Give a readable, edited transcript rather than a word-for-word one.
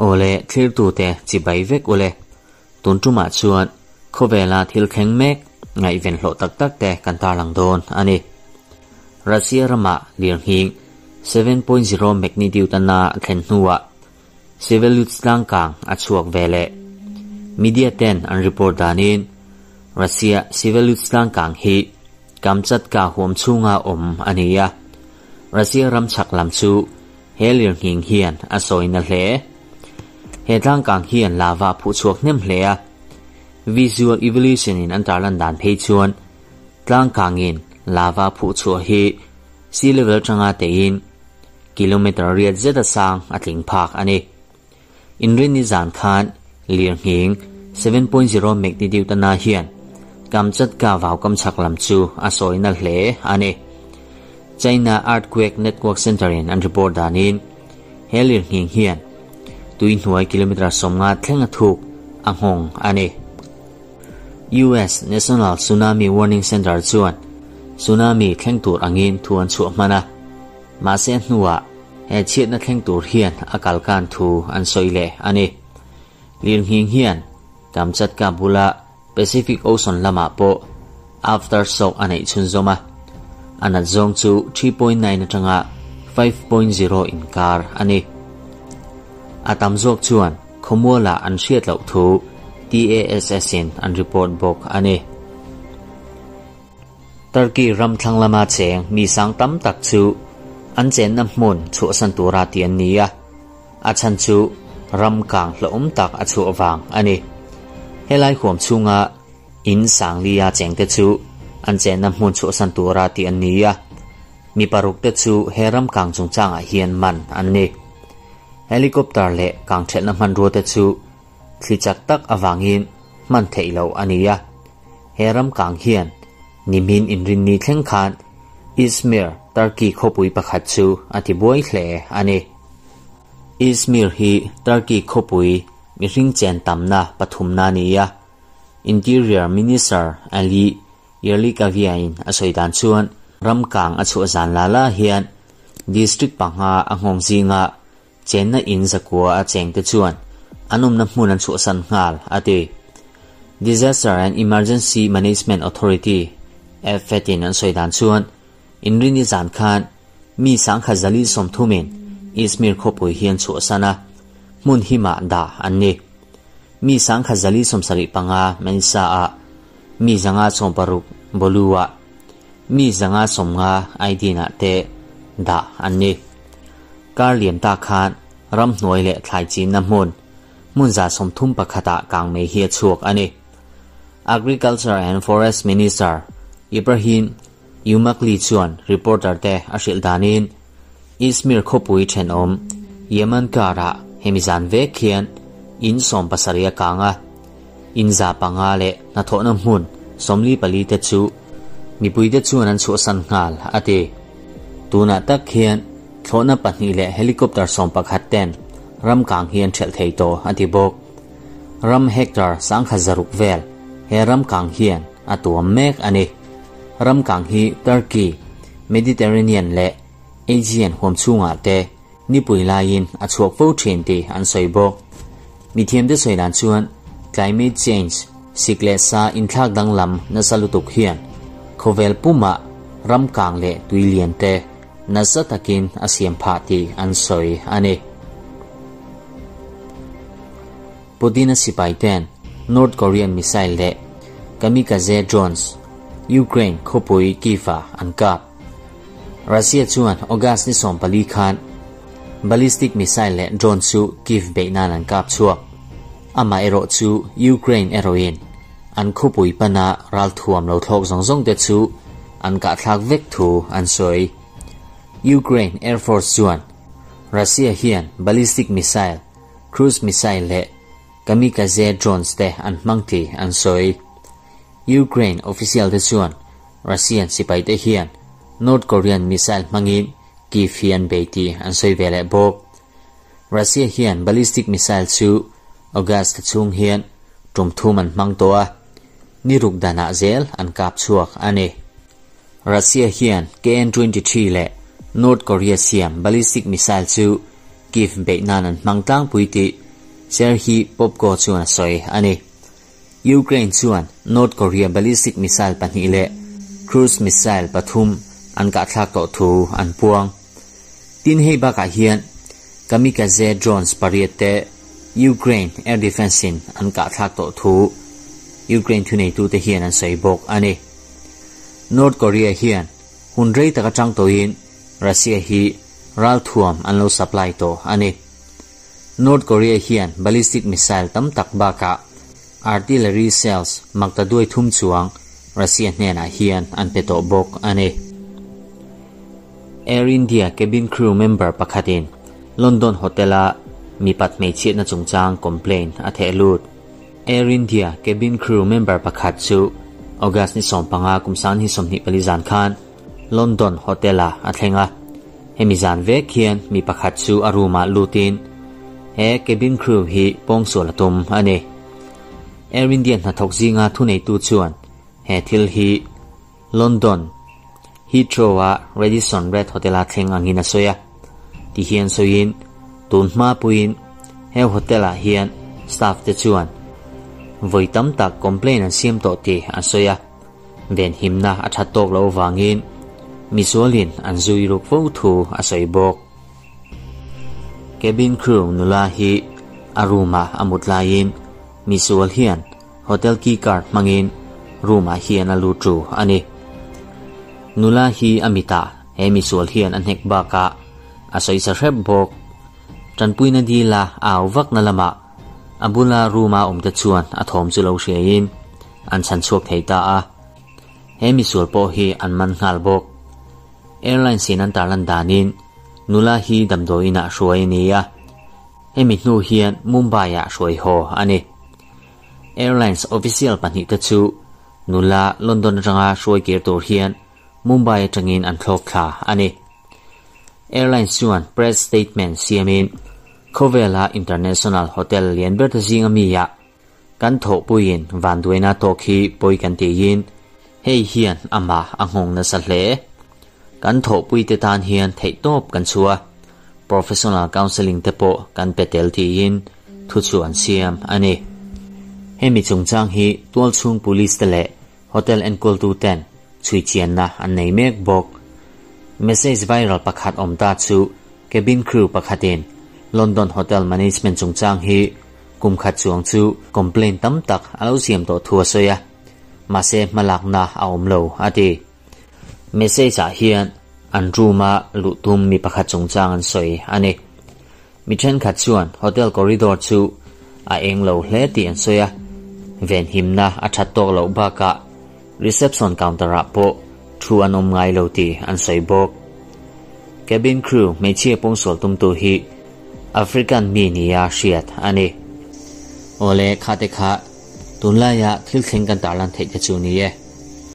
Awle, thlirtute chibai vek ule. Tun tumah chuan khawvela thil thleng mek ngaihven hlawh tak tak te kan tarlang dawn a ni. Russia ramah lirnghing 7.0 magnitude a thlen hnuah Siveluts tlangkang a chhuak ve leh. Media ten an report danin Russia Siveluts tlangkang hi Kamchatka huam chhunga awm a ni a. Russia ram chhak lam chu he lirnghing hian a sawi na hle. He tlangkang hian lava phuh chhuak hnem hle a. Visual Evolution in an tarlan dan phei chuan tlangkangin lava phuh chhuah hi sea level atanga teiin kilometre riat zeta sang a tling phak a ni. Inrinni zan khan lirnghing 7.0 magnitude na hian Kamchatka vau kam chhak lam chu a sawi na hle a ni. China Earthquake Network Center in an report danin he lirnghing hian tui hnuai kilometre 50 thleng a thuk a nghawng a ni. US National Tsunami Warning Center chuan tsunami thleng tur angin thu an chhuah hman a. Mahse hnuah he chhiatna thleng tur hian a kalkan thu an sawi leh a ni. Lirnghing hian Kamchatka bula Pacific Ocean lamah pawh aftershock a neih chhunzawm a. A nat zawng chu 3.9 atanga 5.0 inkar a ni. A tam zawk chuan khawmualah an hriat loh thu TASS in an report bawk a ni. Turkey ram thlang lama cheng mi sang tam tak chu an chenna hmun chhuahsan tura ti an ni a. A chhan chu ram kang hlawm tak a chhuah wang a ni. Helai huam chhunga in sang lia cheng te chu an chenna hmun chhuahsan tura ti an ni a. Mi paruk te chu he ram kang chungchangah hian man an ni. Helicopter leh kang thelhna hmanrua te chu thli chak tak awangin hman theih loh a ni a. He ram kang hian nimin inrinni thleng khan Izmir, Turkey khawpui pakhat chu a ti buai hle a ni. Izmir hi Turkey khawpui mihring chen tamna pathumna ni a. Interior Minister Ali Yerlikaya in a sawi dan chuan ram kang a chhuah zan la la hian district panga a nghawng zinga chenna in zakua a cheng te chuan an awmna hmun an chhuahsan nghal a ti. Disaster and Emergency Management Authority AFAD in an sawi dan chuan inrini zan khan mi sangkhat zali sawmthumin Izmir khawpui hi an chhuahsan a, hmun hima dah an ni. Mi sangkhat zali 75 Manisa ah, mi 160 Bolu ah, mi 150 Aydin ah te dah an ni. Kar liam ta khan ram hnuai leh thlai chinna hmun hmun 31 ah kang mei hi a chhuak a ni. Agriculture and Forest Minister Ibrahim Yumakli chuan reporter te a hrilh danin Izmir khawpui thenawm Yemen karah hemi zan vek hian in 17 a kang a. In 500 leh hnathawhna hmun 44 te chu mipui te chuan an chhuahsan nghal a ti. Tunah tak hian thlawhna 2 leh helicopter 11 ten ram kang hian thelh thei tawh a ti bawk. Ram hectare 160 vel he ram kang hian a tuam mek a ni. Ram kang hi Turkey, Mediterranean leh Aegean huam chhungah te nipui laiin a chhuak fo thin ti an sawi bawk. Mi thiam te sawi dan chuan climate change sik leh sa inthlak danglam nasa lutuk hian khawvel pumah ram kang leh tui lian te nasa takin a siam phah ti an sawi a ni. Putin a sipai ten North Korean missile leh kamikaze drones Ukraine khawpui Kyiv ah an kap. Russia chuan August ni 14 khan ballistic missile leh drone chu Kyiv beih nan an kap chhuak. Ama erawh chu Ukraine erawhin an khawpui pana ral thuam lo thlawk zawng zawng te chu an kah thlak vek thu an sawi. Ukraine Air Force chuan Russia hian ballistic missile, cruise missile leh kamikaze drones te an hmang ti an sawi. Ukraine official te chuan Russian sipai te hian North Korean missile hmangin Kyiv hi an bei ti an sawi ve leh bawk. Russia hian ballistic missile chu August chhung hian tum thum an hmang tawh a, ni ruk danah zel an kap chhuak a ni. Russia hian KN-23 leh North Korea siam ballistic missile chu Kyiv beih nan an hmang tlangpui tih Serhiy Popko chuan a sawi a ni. Ukraine chuan North Korea ballistic missile pahnih leh cruise missile pathum an kahthlak tawh thu an puang. Tin hei bakah hian kamikaze drones pariat te Ukraine air defence in an kahthlak tawh thu Ukraine thuneitute hian an sawi bawk a ni. North Korea hian hun rei tak atang tawhin Russia hi ralthuam an lo supply tawh a ni. North Korea hian ballistic missile tam tak bakah artillery shells makta duai thum chuang Russia hnenah hian an pe tawh bawk a ni. Air India cabin crew member pakhatin London hotel-a mipat hmeichhiatna chungchang complaint a theh lut. Air India cabin crew member pakhat chu August ni 15 kum 2024 zan khan London hotel-ah a thleng a. Hemi zan vek hian mi pakhat chu a room-ah lutin he cabin crew hi pawngsual a tum a ni. Air India hnathawk zinga thuneitu chuan he thil hi London Heathrow-a Radisson Red Hotel-a thleng angin a sawi a. Tihian sawiin tun hma puiin he hotel-ah hian staff te chuan vawi tam tak complaint an siam tawh tih an sawi a. Venhimna a that tawk loh vangin misualin an zui ruk fo thu a sawi bawk. Cabin crew nula hi a room-ah a mut laiin misual hian hotel key card hmangin room-ah hian a lut ru a ni. Nula hi a mitah he misual hian a hnek bakah a sawi sa hrep bawk. Tanpuina dila a au vakna lamah A bula room-a awmte chuan a thawm chu lo hriaiin an chhan chhuak thei ta a. He misual pawh hi an man nghal bawk. Airlines in an tarlan danin nula hi damdawi inah hruai a ni a, hemi hnu hian Mumbai-ah hruai haw a ni. Airlines official pahnihte chu nula London atanga hruai kir tur hian Mumbai atangin an thlawk thla a ni. Airlines chuan press statement siamin Khawvela international hotel lian ber te zinga mi ah kan thawhpuiin vanduaina tawk hi pawi kan tiin hei hian amah a nghawng nasa hle. Kan thawhpui te tan hian theihtawp kan chhuah a, professional counselling te pawh kan pe tel tiin thu chu an siam a ni. Hemi chungchang hi tualchhung police te leh Hotel enkawltu ten chhui chianna an nei mek bawk. Message viral pakhat awm ta chu cabin crew pakhatin London Hotel Management chungchang hi kum khat chuang chu complaint tam tak a lo siam tawh thu a sawi a, mahse hmalakna a awm lo a ti. Message ah hian an room a luh tum mi pakhat chungchang an sawi a ni. Mi thenkhat chuan hotel corridor chu a eng lo hle tih an sawi a, venhimna a that tawk loh bakah reception counter ah pawh thu an awm ngai lo tih an sawi bawk. Cabin crew hmeichhia pawngsual tumtu hi African mi nia hriat a ni. Awle, khate kha tunlaia thil thleng kan tarlan theih te chu ni e.